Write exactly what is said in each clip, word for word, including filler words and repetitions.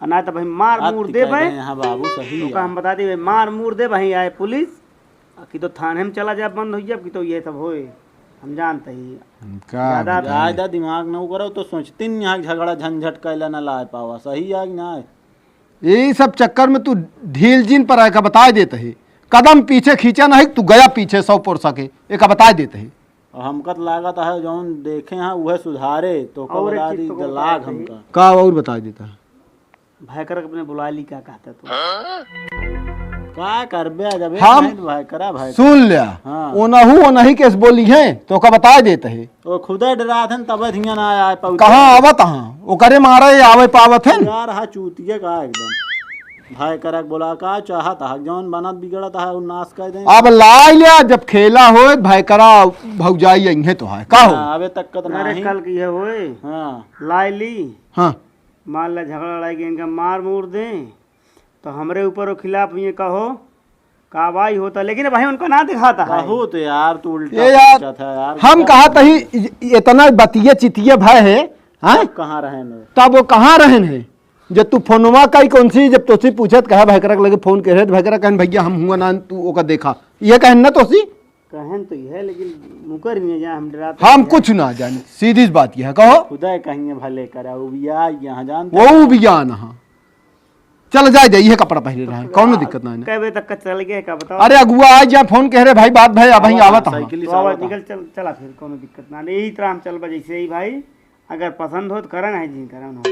और ना तो भाई मार अति मूर दे कह भाई। गए हैं बाबू, सही तो है। हम बता दे भाई, मार मूर दे भाई, आए पुलिस, आ कि तो थाने में चला जाए, बंद हो जाए, कि तो ये सब होए, हम जानते ही। का ज्यादा बताई? ज्यादा दिमाग न करो तो सोचती नहीं, यहाँ झगड़ा झंझट कैला ना लाए पावा, सही है कि ना? यही सब चक्कर में तू ढील जिन पर आए का बताए देत है, कदम पीछे खींचा नहीं, तू गया पीछे सौ पुरसा के, एका बताए देत है। और हमका तो लागत है जौन देखे हैं वह सुधारे, तो का और एक बता चीज दी तो दलाग बताए हमका। का और बताए देता है? भयकरा के अपने बुला ली, का कहता तू? का करबे, जब एक हम नहीं तो भयकरा, भयकरा। सुन लिया। हाँ। ओनहू ओनही केस बोली है, तो का बताए देते हैं। वो खुदे डरात हन, तबे धिया ना आए पाउत। कहाँ आवत हाँ? ओकरे मारे आवे पावत हन। यार, हा चूतिया का एकदम। भयकरा के बोला, का चाहत हा? जौन बनत बिगड़त हा, उ नाश कर दे। अब लाई लिया, जब खेला होए, भयकरा भौजाई अइहे तो है। का हो? हाँ, अबे तक कत अरे, नाही। कल की है होए। हाँ। लाई ली। हाँ। मान ला झगड़ा लड़ाई के इनका मार मूर दें, तो हमरे ऊपर वो खिलाफ ये कहो, कार्रवाई होता, लेकिन भाई उनको ना दिखाता है। बहुत यार, तू उल्टा ये यार, सोचत है यार, हम क्या कहा तही इ-, इतना बतिये चितिये भय है, हाँ? तब कहाँ रहेन है? तब वो कहाँ रहेन है? जब तू फोनवा काई कौन सी, जब तोसी पूछत कहा भयकरा के लगे फोन करे, तो भयकरा कहन, "भैया हम हुआ ना, तू ओका देखा।" ये कहन ना तोसी? कहन तो यह, लेकिन मुकर नहीं जा, हम डराते हम हैं। कुछ ना जाने, सीधी सी बात यह है, कहो। खुदा कहिए भले करा, वो भी आ यहाँ जानते वो हैं। भी आना, हाँ। चल जाए दे, ये कपड़ा पहने रहा है, कौनो दिक्कत ना है। कै बजे तक का चल गए, का बताओ? अरे अगुआ आ जा, फोन कह रहे भाई, बात भाई, अब आवत आवत हाँ। साइकिल से तो आवत आवत निकल, चल, चला फिर, कौनो दिक्कत ना है। यही तरह हम चल बजे से ही भाई, अगर पसंद हो तो करा, नहीं जी करा ना।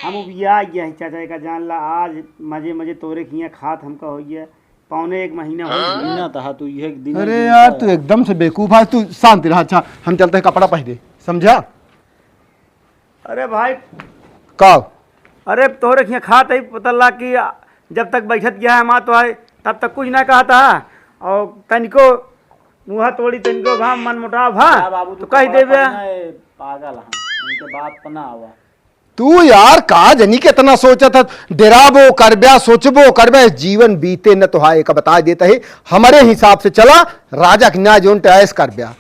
हम उबिया गया है चाचा का, जान ला आज मजे मजे तोरे खिया खात हमका हो गया, पौने एक महीना हो गया। महीना तो हा, तू ये एक दिन अरे एक दिन यार, का तू है। एकदम से बेवकूफ है, तू शांति रहा। अच्छा, हम चलते हैं, कपड़ा पहने, समझा? अरे भाई। का? अरे तोहरे खिया खात है, पता ला कि जब तक बैठत गया है माँ तो है, तब तक कुछ ना कहता है। और तनिको मुँह तोड़ी, तनिको भा मन मुटाव भा, का बाबू, तो तू कह कपड़ा देबे। पहना है, पागल है, उनके बात पर ना आवा। तू यार का जनी कितना सोचत है, डेराबो करब्या, सोचबो करब्या, जीवन बीते न तो हाय, का बता देता है, हमारे हिसाब से चला, राजा के न्याय जोन टैस करब्या।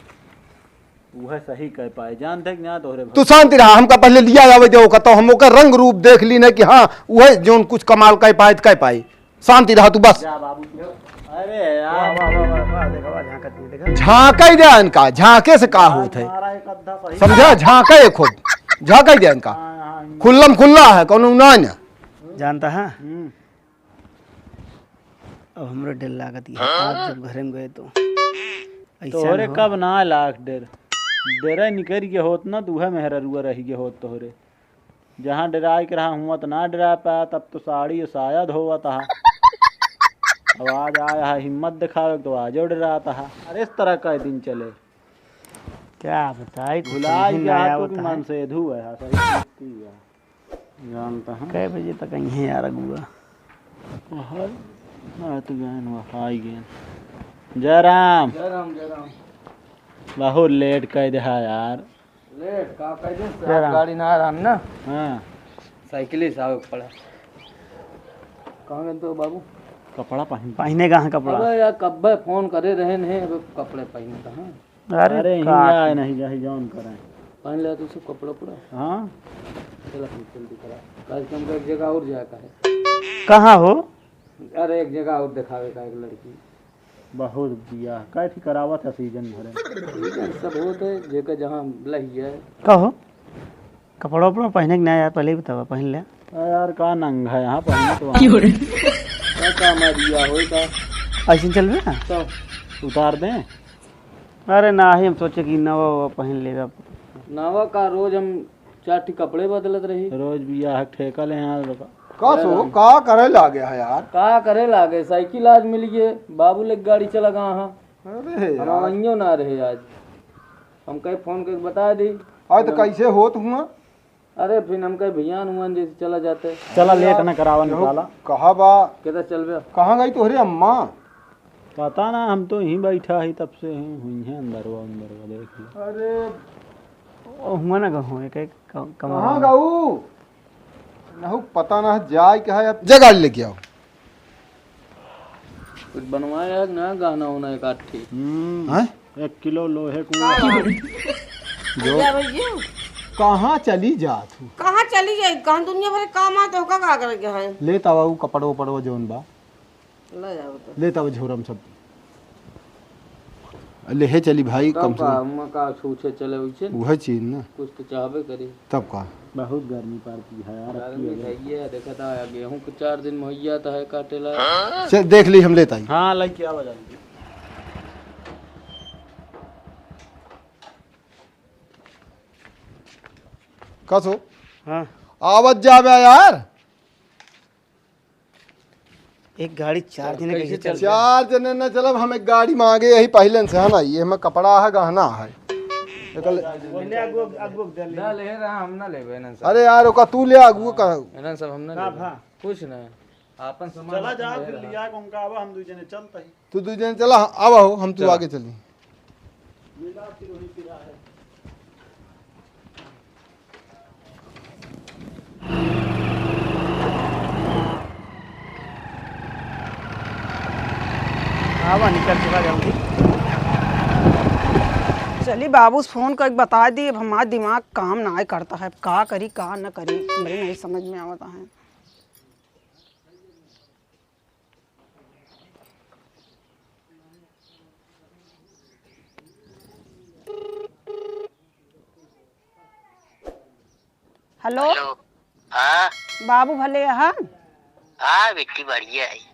वह सही कह पाए, जानते कि ना तोहरे तू भाई। शांति रहा, हमका पहले लिया जावे दे ओका, तो हम ओकर रंग रूप देख ली ना कि हाँ, वह जोन कुछ कमाल कह पाए तो कह पाए। शांति रहा तू बस। जा बाबू तू। अरे यार। वाह, वाह, वाह, वाह, वाह, देखा, वाह, झांकत नहीं, देखा। झांके दे इनका, झांके से का आज होत है? हमारा एक अद्धा सही समझा? झांके है खुद, झांके दे इनका। हाँ, हाँ, हाँ। खुल्लम खुल्ला है, कौनो ना ना। जानता है? हम्म। अब हमरो डर लागत है, हाँ? आज जब घरे में गए तो ऐसा तोहरे ना हो। कब ना लाग डर, डरे निकल के होत ना, दूहे मेहररुआ रह गए होत तोहरे। जहाँ डराए के रहा, हुआँ तो ना डरा पाया, तब तो साड़ी और साया धोवत हा। अब आज आया है हिम्मत दिखावे, तो आजो डरात हा। अरे, इस तरह का दिन चले। क्या बताई, कुछ भुलाई समझ में गया ना तू आवत कि है। मन से धुआ है, सही सृष्टि है। जानता है। कै बजे तक अइहें यार अगुआ? हर रात गए, वह आई गए। जय राम। जय राम, जय राम। बहुत लेट कर दे यार। लेट का कह दे, जरा। गाड़ी ना आ रहा ना। हाँ। साइकिल से आवे के पड़ा। कहाँ गए तो बाबू? कपड़ा पहन। पहने कहाँ कपड़ा? अबे यार, कब्बे फोन करे रहे नहीं, अब कपड़े पहने कहाँ? अरे अरे, का हिंगा है नहीं, यही जौन करें। पहन ले तू सब कपड़ा पूरा। हाँ। चला फिर जल्दी करा। कार्यक्रम का एक जगह और जाए का है। कहाँ हो? अरे, एक जगह और दिखावे का, एक लड़की। बहुत बियाह, कै ठी करावत है सीजन भरे। सीजन सब होत है, जेकर जहाँ लही है। का हो? कपड़ा उपड़ा पहने के ना यार, पहले ही बतावा, पहन ले। आ यार, का नंगा है यहाँ पहने तो वहाँ। का काम है बियाह होई का? ऐसे चलबे ना? तो उतार दें? अरे ना ही, हम सोचे कि नवा ववा पहन लेबे। नवा का रोज हम चार ठी कपड़े बदलत रही। रोज बियाह के ठेका ले यहाँ लोग। का सो, का करे लागे है यार? का करे लागे? साइकिल आज मिल गए, बाबू लेके गाड़ी चला गया हाँ। अरे हम यार। वहियो ना रहे आज। हम कहे फोन करके बता दी। आज तो कैसे होत हुआ? अरे फिर हम कहे भैया हुआ जैसे चला जाते। चला लेट ना करावा निकाला। कहा बा? किधर चलबे? कहाँ गई तोहरे अम्मा? पता ना, हम तो यहीं बैठा ही तब से ही हुई हैं अंदरवा, अंदरवा देख लो। अरे, ओ, हुआ ना कहूँ, एक, एक क-, कमरा कहाँ में। गऊ? नहु पता ना जाए के है, अब जगह लेके आओ। कुछ बनवाया है ना गाना होना एक आध ठी? हम्म, हैं? एक किलो लोहे को। का बात? जो भैया, भैया। कहाँ चली जात हूँ? कहाँ चली जाई, कहाँ दुनिया भर के काम आ, तो का, का करे के है? लेत आवा उ कपड़ो उपड़ो जौन बा। ले जाओ तो। लेत आवा झोरा में सब। लेहे चली भाई, तब कम से का, कम। हुआं का छूछे चले वैसे न? उहे चीज ना। कुछ तो चाहबे करी। तब का? बहुत गर्मी पड़ती है यार, अब गर्मी की तो है, देखा था, गेहूं के चार दिन मुहैया तो है काटेला। चल, देख ली, हम लेत आई। हाँ, लेके आवा जल्दी। का सो? हाँ। आवत जाबे यार। एक गाड़ी चार जने कैसे कैसे चल चलते? चार जने न चलब, हम एक गाड़ी मांगे यही पहले से, है ना? ये में कपड़ा है, गहना है। एकल ना, ले रहा, हम ना लेबे, एनन सब। अरे यार, ओका तू ले आगू का। एनन सब हम ना का लेबे। भा? कुछ ना। आपन सामान चला आपन जा, ले फिर रहा। लिया के उनका आवा, हम दू जने चलता ही। तू दू जने चला, आवा हो, हम तू चला। आगे चली। आवा, निकल चला जल्दी। चली बाबू से फोन करके बता दी, अब हमारा दिमाग काम ना करता है, अब का करी का न करी, मेरे नहीं समझ में आवता है। हेलो। हेलो। हाँ। बाबू भले हन? हाँ बेटी, बढ़िया है।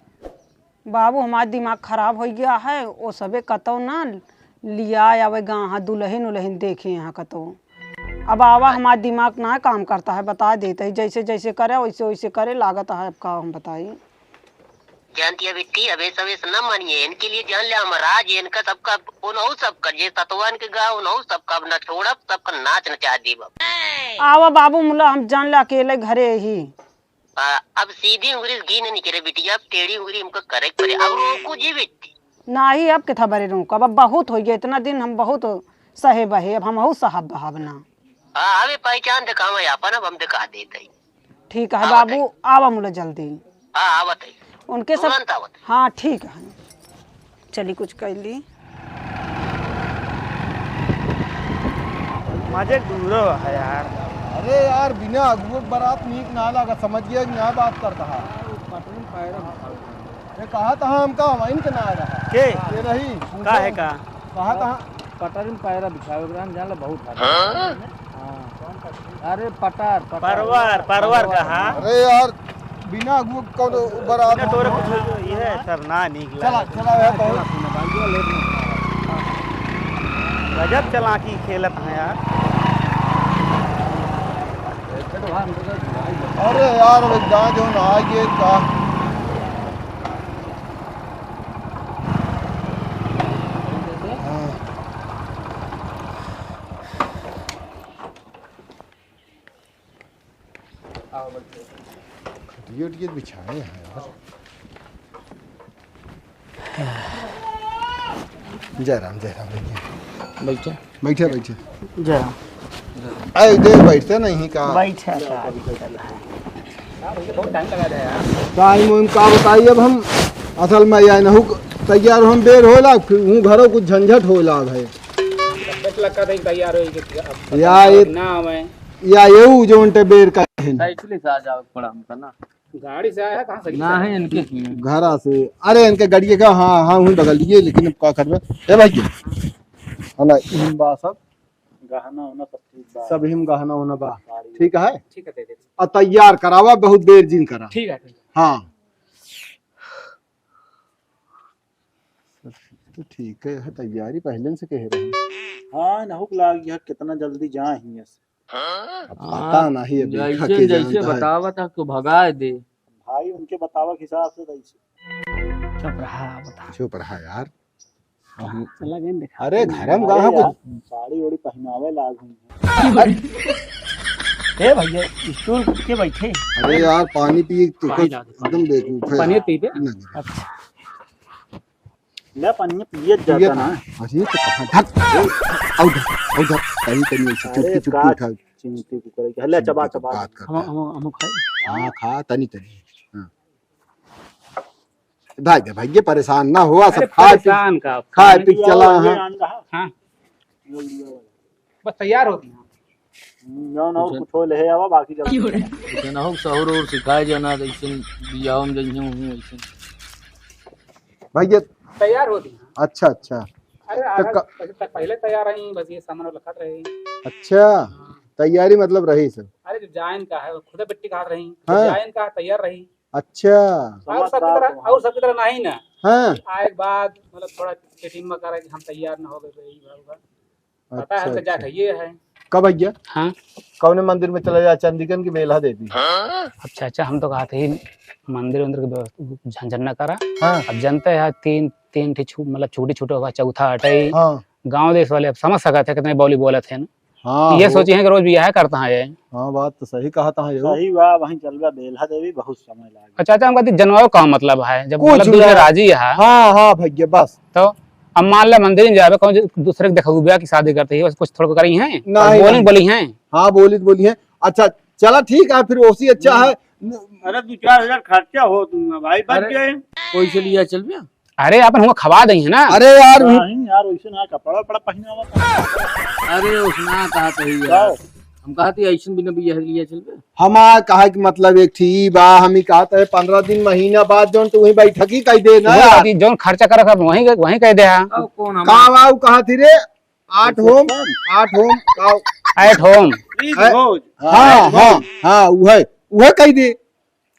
बाबू, हमार दिमाग खराब होइ गया है, ओ सबे कतौ ना लिया आवे गा, हाँ, दुलहिन उलहिन देखे यहाँ कतौ। अब आवा, हमार दिमाग ना काम करता है, बता देते ही, जैसे जैसे करे वैसे वैसे करे लागत है, अब का हम बताई। जानती है बिट्टी, अब ये सब ऐसे न मानिए, इनके लिए जान ले हम राज, इनका सबका, उनहु सबका, जे सतवन के गा, उनहु सबका अब न छोड़ब, सबका नाच नचा देब अब। आवा बाबू मुला, हम जान ले अकेले घरे ही। आ, अब सीधी उंगली से घी न निकरे बिटिया, अब टेढ़ी उंगली हमको करे के पड़े। अब रोको जी बिट्टी। नाही, अब कितना बरे रोको, अब, अब बहुत होइ गया, इतना दिन हम बहुत सहे बहे, अब हमहू सहब बहब ना। हाँ, अबे पहचान दिखावे अपन, अब हम दिखा देते हैं। ठीक है आवत बाबू, है। आवा मुला जल्दी। हाँ, आवत है। उनके सब तुरंत आवत है। हाँ, ठीक है। चली कुछ कर ली। मजे दूरो है यार। अरे यार, बिना अगुआ के बारात नीक ना लगा, समझ गया कि ना बात करता है। ये कहा था हमका, वहीं के ना रहा। के? ये रही, का है का? कहा था? पटर में पैरा बिछावे के रहन, जान ला बहुत हाथ। हाँ? हाँ। अरे पटर, पटर। परवर, परवर परवर। कहा। अरे यार, बिना अगुआ कौनो बारात बिना तोरे कुछ ये है, सर ना नीक चला, लगा। चला, है बहुत। गजब चालाकी खेलत हैं यार। अरे यार, अब एक दांत जो ना आइए का। हाँ। खटिया उटिया बिछाए हैं यार। जय राम, जय राम भैया। बैठे। बैठे, बैठे। जय राम। अरे, देख, बैठते नहीं का? बैठे का? टाइम उइम का बताई अब हम, असल में या नहु तैयार हम बेर होला, फिर हूँ घरों कुछ झंझट होला भाई। बस लगा था तैयार हो गए, अब या ये ना आवे। या ये उ जोन टे बेर का है। साइकिल से आ जाओ पड़ा हमका ना। गाड़ी से आया, कहाँ से? ना है इनके। घरा से। अरे इनके गाड़िए का, हाँ, हाँ, वहीं बगल लिए, लेकिन अब का करबे? ए भाई, है ना, इम बा सब। गहना उहना सब ठीक बा। सब हिम गहना उहना बा। गाड़ी ठीक है? ठीक है, दे दे। आ तैयार करावा, बहुत देर जिन करा। ठीक है, ठीक है। हाँ। सब तो ठीक है, है तैयारी पहले से कहे रहे। हाँ, नहुक लाग गया, कितना जल्दी जा ही है। अब पता नहीं, अब देखा जैसे, के जैसे जानता है। बतावा था तो भगाए दे। भाई, उनके बतावा के हिसाब से कैसे। चुप रहा, बता। चुप रहा यार। चला गए देखा। अरे, घर में अरे गाहक यार, को साड़ी ओड़ी पहनावे लाग हुई है। ए भैया, स्टूल के बैठे। अरे यार, पानी पिए तो पानी कुछ ला दे, पानी। एकदम बेवकूफ है। पनीर पीबे? नहीं। अच्छा। ले पानी पिए पिए जाता ना। अरे तो कहाँ धक। आउ धक, आउ धक। कहीं, कहीं ऐसे अरे चुटकी, चुटकी का उठा। चिंती को करे। ले चबा, चबा। बात करता हम, है। हम, हम खाए। हाँ, खा, तनी, तनी। हाँ। भाई दे, भाई, ये परेशान ना हुआ, सब अरे खाए पी, परेशान का? खाए पी ये चला, ये हाँ। अंडा। हाँ। बस तैयार होती हैं। हम्म, जौन और कुछ कुछ हो ले आवा, बाकी जल्दी। कुछ ना हो, सहूर और सिखाए जाना, ऐसे बियाह में जइहे, वहीं ऐसे। भैया। तैयार हो गई। अच्छा, अच्छा। अरे, तो आधा क- बजे तक पहले तैयार रही, बस ये सामान वाला खात रही। अच्छा, हाँ। तैयारी मतलब रही सब। अरे, जब जायन का है, वो खुद बेटी खात रही, जब हाँ। जायन का तैयार रही। अच्छा। और सबकी तरह, और सबकी तरह नहीं ना। हाँ। आए के बाद, मतलब, थोड़ा चिटिम्मा करे कि हम तैयार ना हो गए, यही भाव बा। पता है, अच्छा, तो जाके अच्छा। ये है। कब भैया? हाँ। कौने मंदिर में चला जाए, चंदिकन की बेल्हा देवी? अच्छा, अच्छा, हम तो कहत ही मंदिर उंदिर के व्यवस्था, झंझट न करा। हाँ। अब जनते हैं, तीन, तीन ठे छू-, मतलब, छूटी छूटो हुआ, चौथा अटई। हाँ। गाँव देश वाले अब समझ सकत है, कितने बोली बोलत हैं ना। हाँ, ये हो। सोची हैं कि रोज बियाह करता है ये। हाँ, बात तो सही कहत है यो। सही बा, वहीं चलबा बेल्हा देवी, बहुत समय लागे। अच्छा, अच्छा, हम कहते जनवाओ का मतलब है, जब कुछ मतलब दूसरे ना। राजी है। हाँ, हाँ, भैया, बस। तो अब मान ले मंदिर में जावे, कौन दूसरे के देखउबा की शादी करते ही, बस कुछ थोड़ा करी हैं, नहीं, बोली, नहीं। बोली हैं। हाँ, बोली तो बोली हैं। अच्छा, चला ठीक है, फिर ओसी अच्छा है। अरे, दो चार हजार खर्चा हो दूंगा भाई, बच अरे, जाए। कोई से लिया चल बे? अरे, अपन हुआ खवा दई है ना। अरे यार, नहीं यार, वैसे ना कपड़ा वपड़ा पहनावा था। अरे, उसना कहा तो ही यार। जाओ। हम कहा थी ऐसन बिना बियाह लिया चल बे। हमार कहा कि मतलब एक ठी बा, हम ही कहा तो है पन्द्रह दिन महीना बाद जौन तू वहीं बैठकी कह दे ना वो यार। कहती, जौन खर्चा कर कर वहीं, वहीं कह दे, हाँ। अब कौन हम का बाऊ कहा थी रे? आठ होम, आठ होम, का At home। Please, ए, भोज। हाँ, at हाँ, home। हाँ, उहे, उहे कह दे।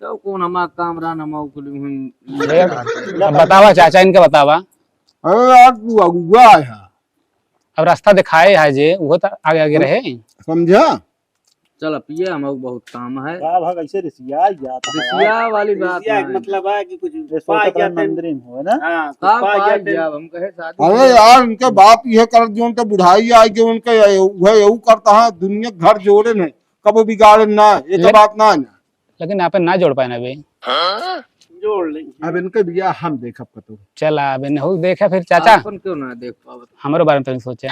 तो कौन हमार काम रहा, हम आउ कुल हुन। अब बतावा चाचा, इनका बतावा। अरे यार, तू अगुआ है। अब रास्ता दिखाए है जे, वो तो आगे आगे रहे। समझा? चल, अब ये हम आउ बहुत काम है। का भाग ऐसे रिसिया जात है? रिसिया वाली बात रिसिया नहीं। मतलब है कि कुछ ये पा सोचत गया रहे तेन-, मंदिर में हो, है ना? हाँ, कुछ का पा पा गया गया, तेन-, हम कहे शादी अरे किया। यार, उनके बाप ये कर दियो, उनके बुढ़ाई आ गई, उनके ये, वह यहू करता है, दुनिया के घर जोड़े नहीं, कबो बिगाड़े ना, ये तो ले-, बात ना है ना। लेकिन आपन ना जोड़ पाए ना बे। जोड़ लेंगे। अब इनके बियाह हम देखब कतो। चला, अब इनहू देखा फिर चाचा। आपन क्यों ना देख पावत? हमरो बारे में तनी सोचे।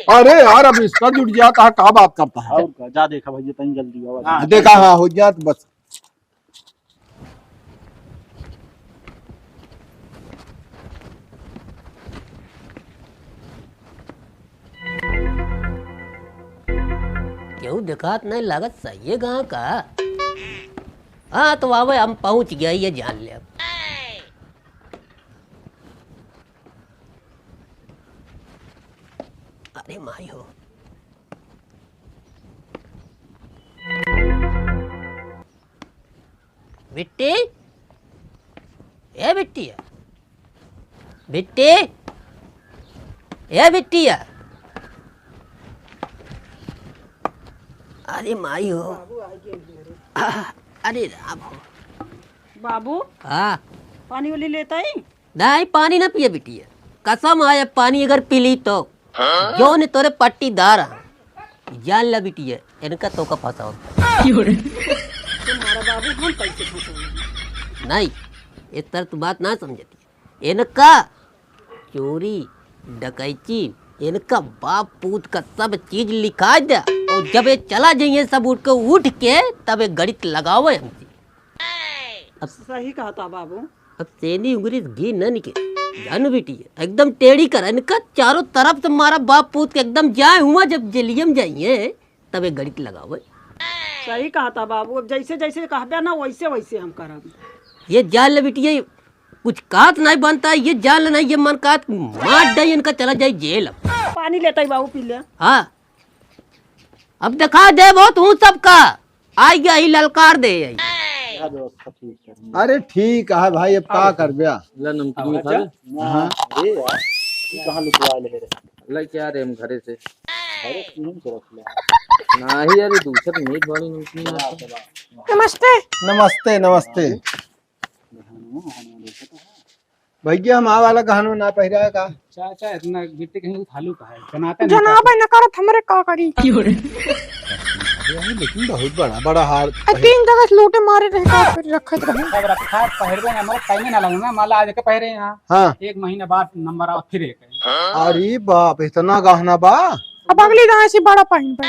अरे यार, अब इसका जुट जाता है, का बात करता है? और का, जा देखा भैया, तनी जल्दी आओ। हाँ। देखा, हाँ, हो जात बस। केहू देखात नहीं लागत, सही है गाँव का। हाँ, तो आवे, हम पहुँच गया, ये जान ले अब। अरे माई हो। बिट्टी, ए बिट्टिया, बिट्टी, ए बिट्टिया। अरे माई हो। आ, अरे राम हो। बाबू। हाँ। पानी वाली लेता ही? नहीं, पानी ना पिए बिटिया। कसम आए, पानी अगर पी ली तो। हाँ? जौन तोरे पट्टीदार है, जान ला बिटिया, इनका तोका फंसाओ। तुम्हारा बाबू हम कैसे फंसाएंगे? नहीं, इस तरह तू बात ना समझती। इनका चोरी, डकैती, इनका बाप पूत का सब चीज लिखा दे, और जब ये चला जाइए सब उठ के, उठ के, तब एक गणित लगावे हमसे। अब सही कहता बाबू। अब सेनी उंगरी से घी न निकले, जानू बिटिया, एकदम टेढ़ी कर, इनका चारों तरफ से मारा बाप पूत के एकदम जाए हुआ, जब जेलियम जाइए तब एक गणित लगावे। सही कहता बाबू, अब जैसे जैसे कहबे ना वैसे वैसे हम करब। ये जान ले बिटिया, कुछ कहत नहीं बनता है, ये जान ले नहीं, ये मन कहत मार दे इनका, चला जाए जेल। पानी लेता ही बाबू, पी ले। हाँ, अब दिखा दे बहुत हूँ सबका। आई गया ही ललकार दे आई। क्या व्यवस्था ठीक करनी है? अरे ठीक है भाई, अब का करबे? ला नमकीन खा ले। हाँ। अरे यार, ये कहाँ लुकवा ले रे? ले क्या रे हम घरे से? अरे क्यों से रख ले? नहीं यार, ये दूसर मीठ वाली नमकीन है। नमस्ते। नमस्ते, नमस्ते। भैया, हम आ वाला गहनवा ना पहिरा है का? चाचा, इतना गिट्टी कहीं उठालू का है? जनाते नहीं जनाबे चाचा। न करत, हमरे का करी? अरे, लेकिन बहुत बड़ा, बड़ा हार। आ, तीन जगह से लोटे मारे रहे का, फिर रखत रहे। सब रखा है, पहिरबे ना, हमारा टाइम ना लगना, मान ला आज के पहिरे हैं। हाँ। एक महीना बाद नंबर आवा, फिर एक है। अरे बाप, इतना गहना बा? अब अगली दाएं से बड़ा पहिन पे।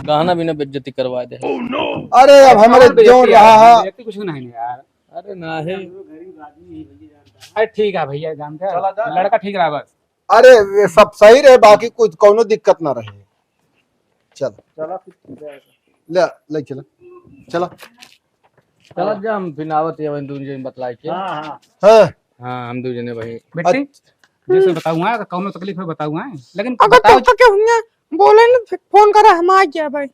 गहना भी ना बेइज्जती करवा दे। अरे, अब हमारे कौन बेइज्जती जोन रहा है? बेइज्जती कुछ नहीं यार। अरे ना है। अरे ठीक है भैया, जानते हैं? चला जा। लड़का ठीक रहा बस। अरे, ये सब सही रहे, बाकी कुछ कौनो दिक्कत ना रहे। चल। चला फिर, ले, ले चला। चला। चला जा, हम फिर आवत है, वहीं दून जन बतलाए के। हाँ, हाँ। हाँ। हाँ, हम दू जने वहीं। बिट्टी, अच्छा। जैसे बताऊँ, हाँ, कौनो तकलीफ है बताऊँ, हाँ। लेकिन अगर बताओ तो, तो क्या हुआ? बोले न, फिर फोन करा, हम आ गया भाई।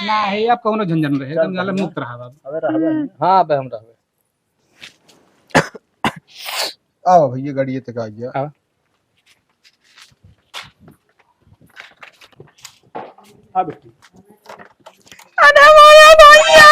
ना है, अब कौनो झंझट में रहे, एकदम चल, जाले चल। मुक्त रहा बाबू। अबे रह बे। हम्म। हाँ, अब हम रहबे। आओ भैया, गाड़ी तक आ गया। आओ। हाँ बेटी। अरे हमारा भैया।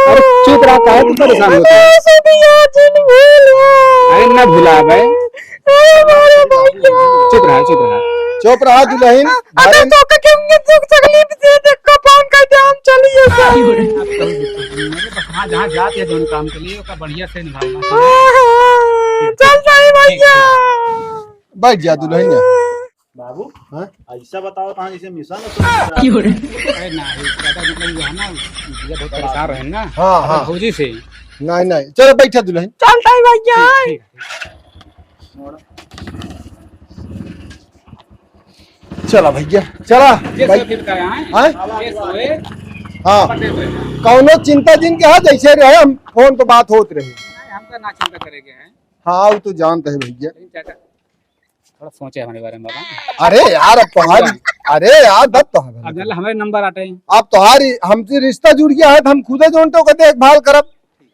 अरे चुप रहा, काहे तू परेशान होता है? अरे सुधिया जिन भूला। अरे ना भुलावे। अरे हमारा भैया। चुप रहा, चुप रहा। चुप रहा दुलहिन। अरे अरे तो के हमके दुख तकलीफ दे दे, को फोन कर दे, हम चलिए जाए। अरे आप कौन दुख तकलीफ? अरे बस हाँ, जहाँ जात है जौन काम के लिए, ओका बढ़िया से निभावना। हाँ, हाँ, चल जाए भैया। बैठ जा दुलहिन। बाबू, हाँ? ऐसा बताओ तो हाँ, जैसे मिशन है, क्यों रे? अरे ना, ये ज्यादा मतलब ये है ना, ये बहुत परेशान रहे ना। हाँ, अपने हाँ। भौजी से। नहीं, नहीं, चलो बैठा दुलहिन। चलता ही भैया। ठीक, ठीक, ठीक। चला भैया, चला ये भाई। सब फिर का है? हाँ? ये सोए, हाँ। पटे सोए। कौनो चिंता जिन के है, जैसे रहे हम फोन पे बात होत रहे। नहीं, हम तो ना चिंता करेंगे हैं। हाँ, वो तो जानते हैं भैया। लेकिन चाचा, थोड़ा सोचे हमारे बारे में बाबा। अरे यार, अब तुम्हारी, अरे यार, दब तो है अब जल्द हमारे नंबर आटे हैं। अब तुम्हारी हमसे रिश्ता जुड़ गया है, तो हम खुदे जोन तो का देखभाल करब।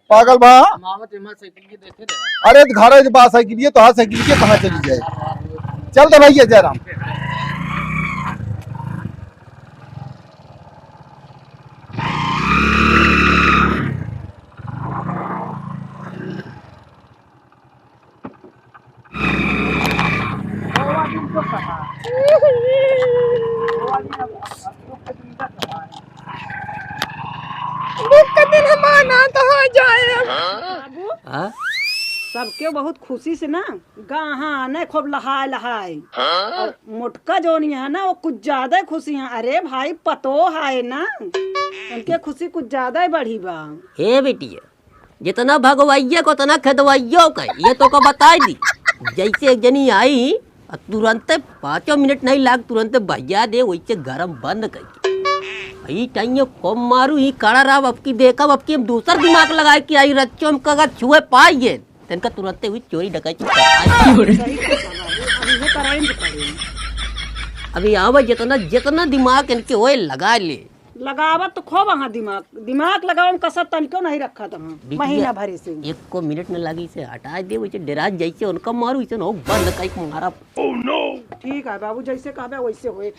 पागल बा। मावत एमा साइकिल के देखे रहे। अरे, तो घर है जो बा साइकिल, ये तो हाँ साइकिल के कहाँ चली जाए। चल तो भैया जयराम। दुख के दिन हमार ना तो हो जाए। बाबू, हाँ? सबके बहुत खुशी से ना गाहा आने खूब लहाय लहाय। हाँ? और मोटका जोनी है ना, वो कुछ ज्यादा खुशी है। अरे भाई, पतोह है ना, उनके खुशी कुछ ज्यादा ही बढ़ी बा। हे बिटिया, जितना भगवइया को उतना खेदवइयो के, ये तो को बताई दी। जैसे एक जनी आई, आ तुरंते पाँचों मिनट नहीं लाग, तुरंते भैया दे वैसे गरम बंद करके। ई टाइम ये कम मारू, ई कड़ा राव, अब की देखब, अब की हम दूसर दिमाग लगाए के आई रच्चो, हम कगा छुए पाइए, तनका तुरंते हुई चोरी डकैती कर। सही कहता बाबू, अभी ये कराइन के पड़ी। अभी आवे जितना, जितना दिमाग इनके होए लगा ले। लगावत तो खूब अहाँ दिमाग, दिमाग लगावे में कसर तनिको नहीं रखत अहाँ। बिटिया, महीना भरे से। एको मिनट न लागी से हटाए दे, वैसे डेरात जैसे उनका मारू, वैसे हो बंद कई के मारा। Oh no! ठीक है बाबू, जैसे कहबे वैसे होए।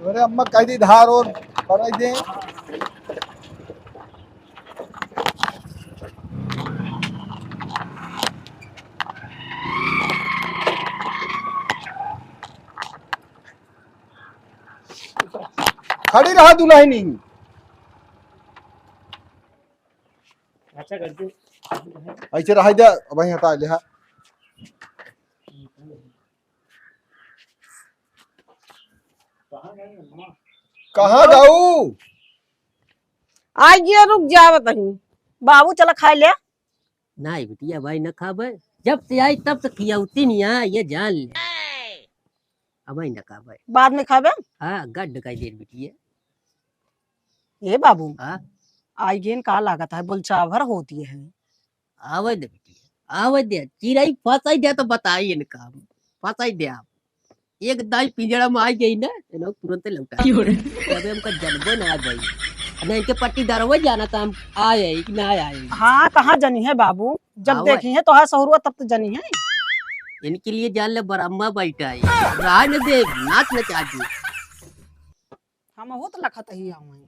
अरे अम्मा कह दी धार और बनाई दे। खड़ी रहा दुलहिनी। अच्छा करके। ऐसे रह दे, वहीं हटा ले हा। कहाँ जाऊ? आइए, रुक जावत ही। बाबू, चला खाए ले। नहीं बिटिया, भाई न खाबे। जब से आई तब से खियाउती नहीं है, ये जान ले। अब ही न खाबे। बाद में खाबे? हाँ, गड्ढ का देर बिटिया। ए बाबू, हाँ? आइए न का लागत है, बोलचावर होती है। आवे दे बिटिया, आवे दे। चिरई फंसाई दे तो बताई इनका हम। फंसाई दे आप। एक दाई पिंजड़ा में आ गई ना, ये लोग तुरंत लौटा। क्यों रे? अबे हमका जनबो ना आ गई। ना इनके पट्टीदारवा जाना था हम आए कि ना आए। हाँ, कहाँ जनी है बाबू? जब आवा। देखी है तो हाँ सहुरुआ तब तो जनी है। इनके लिए जान ले बरम्मा बैठा है। रहा न दे, नाच नचा दे। हम बहुत लखत ही आवे।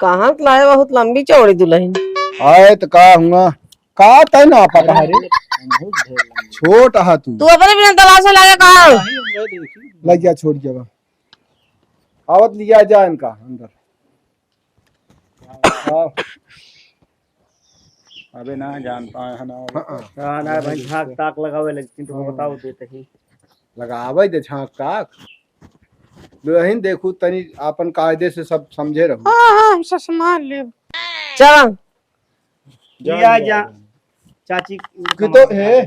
कहाँ से लाए बहुत लंबी चौड़ी दुलहिन? आए तो का हुआ? का तय ना पता है रे। छोट हा तू। तू अपने बिना दलाल से लागे का? लग जा, छोड़ के बा। आवत लिया जा इनका अंदर। आओ। अबे ना जानता है ना। हाँ, हाँ। हाँ, ना भाई, झाक ताक लगावे लग, किंतु हाँ। बताओ देते ही। लगावे दे झांक का। दुल्हन देखू तनी आपन कायदे से सब समझे रहू। हाँ, हाँ, हम सब संभाल लेब। चल। लिया जा। चाची, कि तो, हे,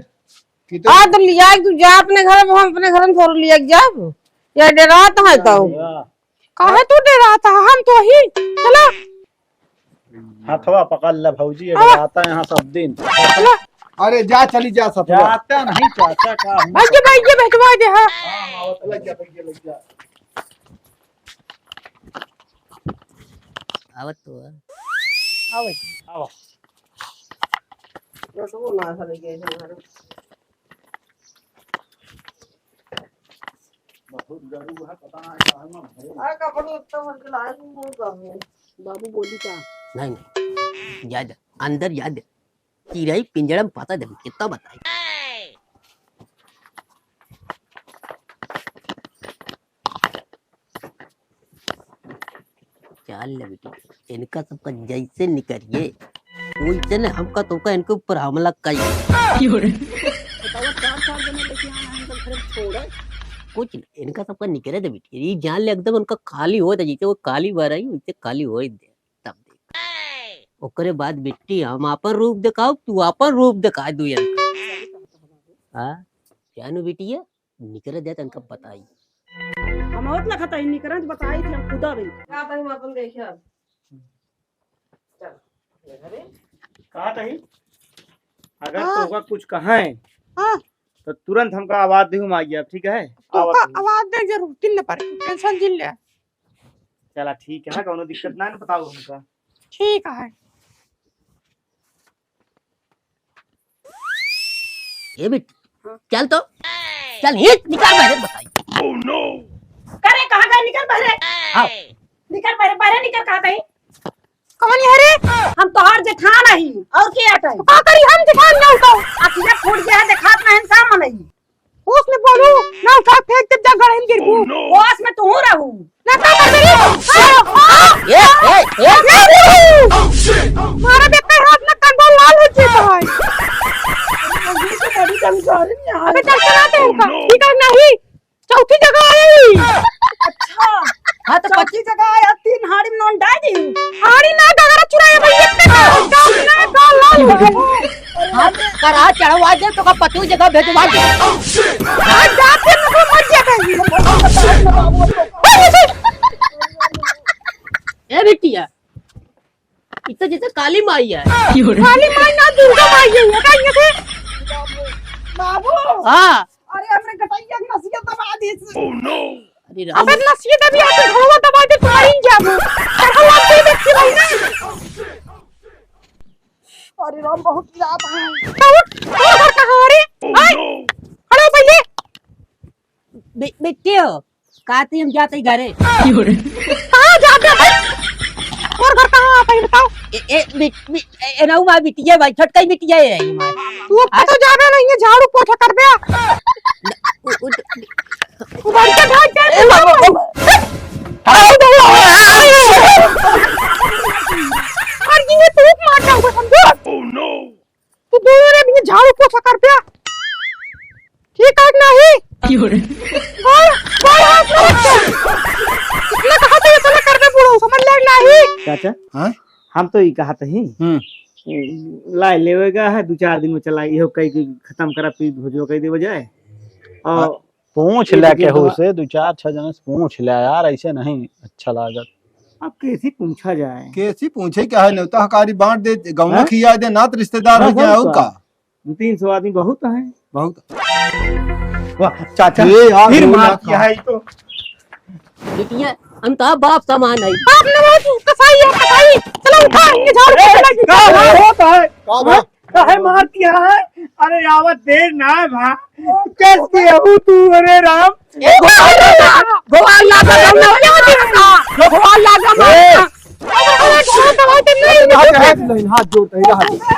कि तो आ तो लिया, तू जा अपने घर में, हम अपने घर में थोड़ा लिया के जाब। या डेरात है तो। काहे तू डेरात है? हम तो ही। चला। हथवा पकड़ ले भौजी, ये आ। आता है यहाँ सब दिन। चला। अरे जा, चली जा सथवा। जाता नहीं चाचा का हम। भाई, भाई, ये भेजवा दे, हाँ। हाँ, हाँ, लग जा, लग जा, लग जा। आवत तो है। आवत। आवा। रसगुल्ला खा लेके ऐसे घर। बहुत गरीब है, पता नहीं कहाँ में भरे। आ, कपड़े उत्तम करके लाए, वो कहाँ है? बाबू बोली का? नहीं, नहीं। याद, अंदर याद। चिरई पिंजड़ा में फंसा देबी, कितना बताई। चल ले बेटी, इनका सबका जैसे निकरिए, वैसे ने हमका तोका इनके ऊपर हमला कई। बताओ, चार, चार जने लेके आए हैं, इनका घर छोड़े। कुछ नहीं, इनका सबका निकरे दे बेटी, ये जान ले एकदम उनका खाली होए दे, जैसे वो काली बार आई, वैसे खाली होए दे, तब देख। ओकरे बाद बेटी हम आपन रूप देखाओ, तू आपन रूप देखा दू इनका। हाँ, जानू बेटी है, निकरे दे तनका बताई। हम होत लखत ही निकरन बताई थी हम खुदा भी। का भाई हम अपन देखिया। चल, ये घरे। कहा तही? अगर हाँ। तोका कुछ कहें, हाँ। तो तुरंत हमका आवाज देहु माई अब, ठीक है? तोका आवत हई। आवाज दे जरूर, चिल्ले पर, tension चिल्ले। चला ठीक है, कौनो दिक्कत ना, ना बताओ हमका। ठीक है। ए बेटी, हाँ। चल तो, चल, हिट निकल बहरे बताई। करे, कहाँ गए? निकल बहरे। हाँ। निकल बहरे, बहरे निकल, कहा तही? कौन है रे? हम तोहार जेठान हई, और के हटई? तो का करी हम जेठान जाऊ तो? अखिया फूट गया है, देखात नहीं सामने ही। होश में बोलू, ना उठा फेंक दे, जा गड़े में गिरबू। होश में तू रहू। ना का कर मेरी? ए, ए, ए, ए। मारा बेटा हाथ में कंडा लाल हो चुका है। अबे चल चला दे उनका। ठीक है नहीं। चौथी जगह आई। अच्छा। हाँ, तो चौथी जगह आया, तीन हाड़ी में नोन डाल दी। हाड़ी ना, डगरा चुराए भाई, इतने का, का, का, का लाल हो गए। हाँ, करा चढ़वा दे, तो का पतू जगह भेजवा दे। आज जाते न तो मर जाता है। ए बिटिया, इ तो जैसे काली माई है। काली माई ना, दुर्गा माई है, ये का, ये थे? बाबू। हाँ। अरे, हमरे गटैया के नसिया दबा दीस। अरे राम। अबे नसिया दबी, आप घोड़वा दबा दे, तुम्हारी ही जाबू। चढ़ल आप दे देखी भाई ना। अरे राम, बहुत रात है। तो उठ, तोर घर कहाँ रे? आय, खड़ो पहले। बे-, बेटे हो, कहते हम जाते ही घरे। कहाँ जाते भाई? और घर कहाँ आता है बताओ? ए, ए, बे-, बे-, ए, ए, ना, वहाँ बिटिया भाई, छोटका ही बिटिया है ये हमारे। तू अब तो जाना नहीं है, झाड़ू पोछा कर दे। उ, उ, तू बढ़िया भाग जा, ए, बाबा, बाबा। और ये तो मार जाऊंगा, समझो? तू दोनों ने भी झाड़ू पोछा कर दिया, ठीक है कि नहीं? क्यों रे? और, और हाथ में रख दे। इतना कहा था, इतना कर दे बूढ़ा, समझ ले कि नहीं? चाचा, हाँ? हम तो ई कहत ही, हम्म। लाए लेवेगा है, दो चार दिन में चला, इहो कई के खतम करा, फिर भुजवा कई देवे जाए। और हाँ। पूछ ले केहू से, दो चार छह जने से पूछ ले यार, ऐसे नहीं अच्छा लागत। अब कैसे पूछा जाए? कैसे पूछे, क्या है, नेवता हकारी बांट दे, गौना हैं? खिया दे, नात रिश्तेदार हो जाए, और का? दो तीन सौ आदमी बहुत है। बहुत। वाह, चाचा, ये यार, फिर वो मार ना दिया खा। है तो। बिटिया, हम तो बाप समान है। बाप ना बाप, कसाई है, कसाई। चलो उठा, ये झाड़ू ए, पोछा लगी। का है? होता है? का बा? काहे मार दिया है? अरे आवत देर ना है भा। कैसे हो तू? अरे राम। ए, गोपाल लागा, गोपाल लागा, गोपाल लागा, गोपाल लागा, मार। ए। अरे, अरे, अरे, अरे, अरे, अरे, हाथ जोड़ता है, हाथ जोड़ता है।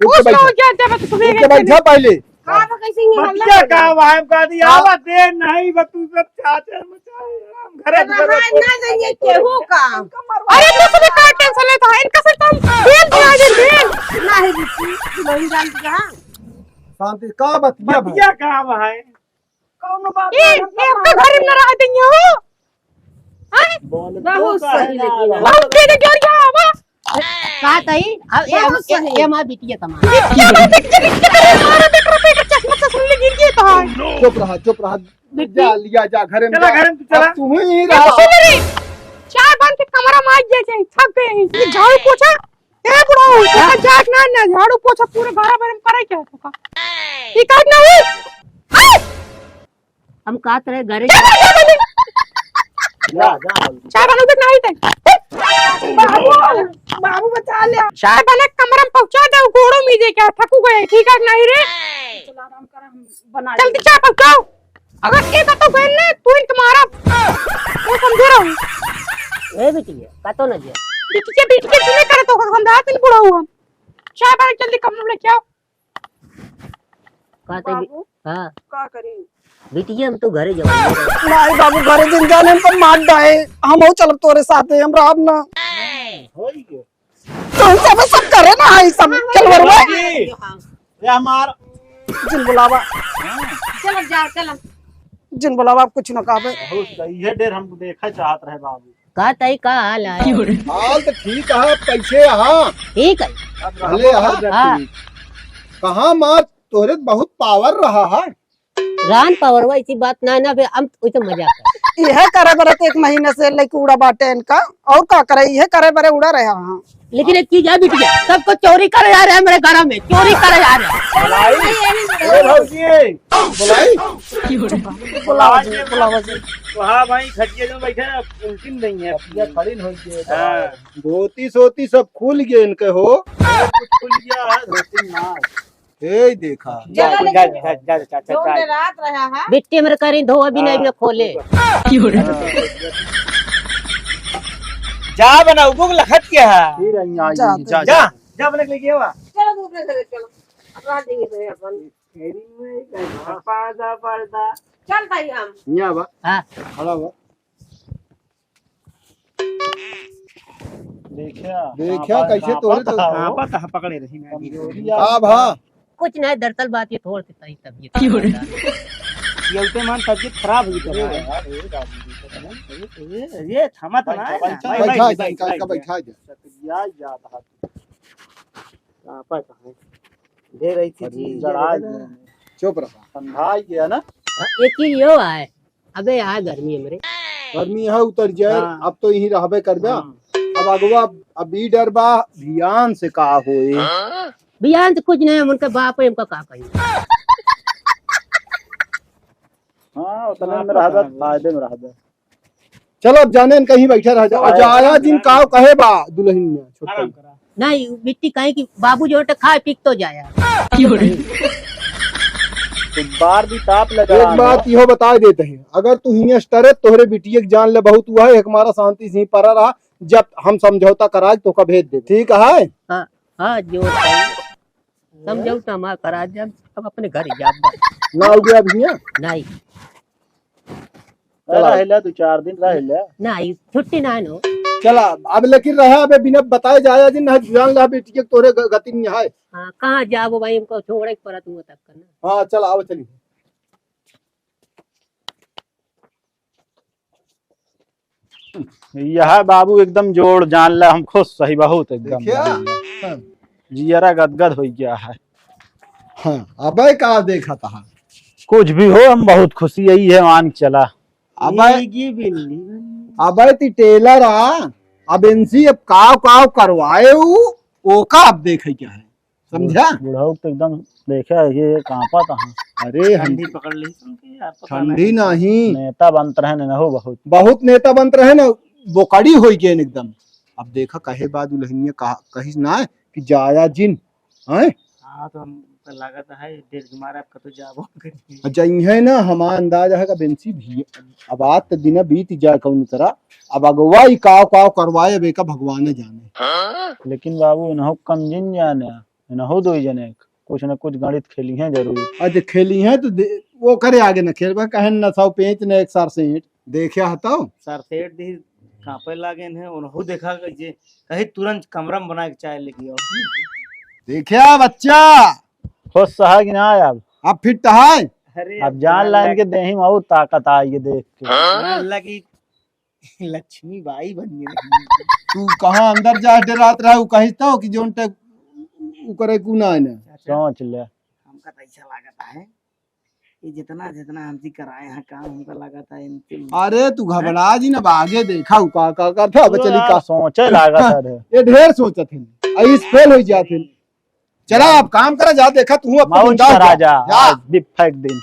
उठ के बैठा। उठ के बैठा पहले। का बा, कैसे नहीं बतिया हल्ला का बा? हम कह दी, हाँ। आवा दे नहीं, बस तू सब चाचा मचाए, हम घरे तो घरे रहा ना जाइए, केहू का। अरे, तू सब का tension लेता है? इनका से तुम बेल पे आ जाए, बेल। नहीं, बिट्टी, नहीं जानती कहाँ। शांति, का बतिया भाई? बतिया का भाई? कौनो बात ए, नहीं, हम ए, तो आपका घर में ना रह देंगे हो। हैं? बोल, बहुत तू सही काहे लेकिन ना है। बहुत तेज जोर क्या आवा? का तई? अब ए, बहुत ए, सही। ए, माँ बिटिया तमार। बिटिया तो बिटिया, बिटिया, अरे मारा बेटा, बेटा, चश्मा, चश्मा ले गिर गया था। चुप रहा, चुप रहा। बिट्टी। जा, लिया जा, घरे में चला, जा। घरे में तू चला। अब तू ही ए, रहा। सुन रे, चाय बन के कमरा में आ गया, जाए, थक गए हैं। ये झाड़ू पोछा, ए बुढ़ऊ, तोका जात ना, ना झाड़ू पोछा पूरे घर भर में करे क्या तोका? ई काट ना हुई। आ! हम कहत रहे घरे जा, जा, जा, जा। जा, जा। चाय बनाओ तो नहीं तक। बाबू, बाबू बचा ले। चाय बना के कमरा में पहुंचा दे, गोड़ों में दे क्या थकू गए, ठीक है कि नहीं रे? चला आराम कर, हम बना जल्दी लेंगे। चाय पहुंचाओ। अगर एक तो गए ना, तू इनके मारा। वो समझे रहो। ए बिटिया, कतो न जे। बिटिया, बिटिया, तूने करे तो हम रात दिन बुढ़ऊ हम। चाय बना के जल्दी कमरा में लेके आओ। का ते बि-, बाबू, हाँ। का करी? बिटिया, हम तो घरे जाओ। नहीं बाबू, घरे जिन जाने हम तो मार डाए। हम हो चलब तोरे साथे, हम रहब ना। होई गयो। तो हम सब, सब करे ना, है सब। चल बरुआ। ये हमार जिन बुलावा। चलो, जाओ, चलो। जिन बुलावा, आप कुछ ना कहबे। बहुत सही है, डेर हम देखा चाहत रहे बाबू। का तई, का हाल है? हाल तो ठीक है, कैसे हाँ? ठीक है। भले हाँ। हाँ। कहाँ मार, तोहरे बहुत पावर रहा है। रान पावर हुआ, इसी बात ना, ना बे, हम वैसे मजाक कर। यह करे बरे तो एक महीने से लेके उड़ा बाटे इनका, और का करे, यह करे बरे उड़ा रहे हैं। लेकिन एक चीज है बिटिया, सबको चोरी करे जा रहे हैं मेरे घर में, चोरी करे जा रहे हैं। बुलाई? ए भौजी, बुलाई? बुलावा जी, बुलावा जी। तो हाँ भाई, खटिया जो बैठे हैं, उल्टी नहीं है। खटिया खड़ी नहीं है। हाँ। धोती सोती सब खुल गए इनके हो। अरे कुछ खुल गया है, धोती ना। ए देखा। चलो जा, लेकिन जा, जा, जा, जा, जा, जो जा। मेरे रात रहा है। बिट्टी मेरे करीं धो अभी नहीं हाँ। ना खोले। जा बना, उगुग लखत क्या है? फिर यहाँ जा, जा, जा, जा। जा। जा बना के लेके आवा। चलो दूसरे घर चलो। अब रात देंगे तो अपन। फेरी में कैसा पादा पड़ता। चल भाई हम। यहाँ बा। हाँ। खड़ा बा। देखा, देखा कांपा, कैसे कांपा तोरे तो था हो। कांपा था, पकड़े रही मैं अभी। कमजोरी का आ भा? कुछ नहीं, दरअसल बात ये थोड़ सी सही तबीयत खराब था। ये उल्टे मान तबीयत खराब हुई तो अरे भाई। यार, ये बात नहीं है। ये, ये, ये थमा तो ना है ना। बैठा, बैठ, बैठ, बैठ, बैठ, बैठ, बैठ, बैठ। बैठ। चकरिया जात हाथ। कांपा कहाँ है? ढेर ऐसी अरे चीज जड़ा है है ना। चुप रहा। ठंडा ही गया ना। हाँ, एक चीज यो है। अबे आ गर्मी हमरे। गर्मी है उतर जाए, हाँ। अब तो यहीं रहबे करबे। हाँ। अब अगवा, अब ई डर बा, भियान से का होए? भियान से कुछ नहीं, हम उनके बाप है, हमका का कही। हाँ, उतने में रहबे, फायदे में रहबे। चलो, अब जाने न कहीं बैठे रह जाओ। जाया जिन काव कहे बा दुल्हन में, छोटका। नहीं, बिट्टी कहीं कि बाबू जो है, खाए पी के तो जाया। एक बार भी ताप लगा एक बात इहो बताए देते हैं, अगर तू हियां स्टरे तोहरे बिटिया के जान ले बहुत हुआ है, एक मारा शांति से ही परा रहा, जब हम समझौता करा के तोका भेज देबे, ठीक है? हाँ, हाँ, जो है। समझौता हमार करा दे, अब अपने घर ही जाब। ना आउबे अब हियां? नहीं। चला। रह ले, दो चार दिन रह ले। नहीं, छुट्टी ना नो। चला, अब लेकिन रहा, अबे बिना बताए जाया जिन, ना जान ला बेटी के तोरे ग-, गति नहीं है। हाँ, कहाँ जाबो भाई, हमको छोड़े के पड़ा तू तक करना। हाँ, चला, आओ चली। यह बाबू एकदम जोड़ जान ला, हम खुश सही बहुत एकदम देखिया? जान ला। हाँ। जियरा गदगद हो गया है। हाँ, अबे का देखा था? कुछ भी हो, हम बहुत खुशी यही है, मान के चला। अबे, ईगी बिल्ली बनी। अबे ती टेलर आ, अब इनसी अब काव काव करवाए उ, ओका अब देखे क्या है, समझा? बुढ़ऊ तो एकदम देखा, ये कांपा था। अरे हम ठंडी पकड़ ली तुमके यार, पता ठंडी नहीं। नहीं। नेता बनत रहे न हो बहुत। बहुत नेता बनत रहे न, बोकड़ी होई गए न एकदम। अब देखा कहे बाद दुल्हनिया कहा, कहिस ना कि जाया जिन, हैं? हाँ, तो हम तो लागत है, डर के मारे अब कतो जाबो करिए। जइहे ना, हमार अंदाज है कि बेंसी भी, अब आज तो दिन बीत जाए कौन तरह, अब अगुवाई काव काव करवाए, अब एका भगवान जाने। लेकिन बाबू, इनहू कम जिन जाने, इनहू दो जने कुछ न कुछ गणित खेली हैं जरूर। अच्छा, खेली हैं तो दे, वो करे आगे न खेलबा, कहे न सौ पेंच न एक सार सेंट। देखे हतो? सार सेंट दी कांपे लागे हैं, उनहू देखा कि जे कहीं तुरंत कमरा में बना के चाय लेके आओ। देखा बच्चा, खुश है कि ना अब? अब फिट है। अरे अब जान ला इनके देही में और ताकत आई है देख के। हाँ? लगी लक्ष्मी बाई बन गई। तू कहाँ अंदर जा डरात रहा, उ कहिस तो कि जोन टे उ करे कु ना है ना। सोच ले। हमका तो ऐसा लागत है, ये जितना, जितना हमसे कराए हैं काम, हमका लागत है इनके अरे तू घबरा जी ना, आगे देखा उ का, का करता, अब चली का। सोचे लागत है। ये ढेर सोचत है, इस फेल हो जाते हैं। चला, अब काम करा, जा देखा, तू अपन मौज बिंदास करा जा। जा, जा। आज दिफेक दिन।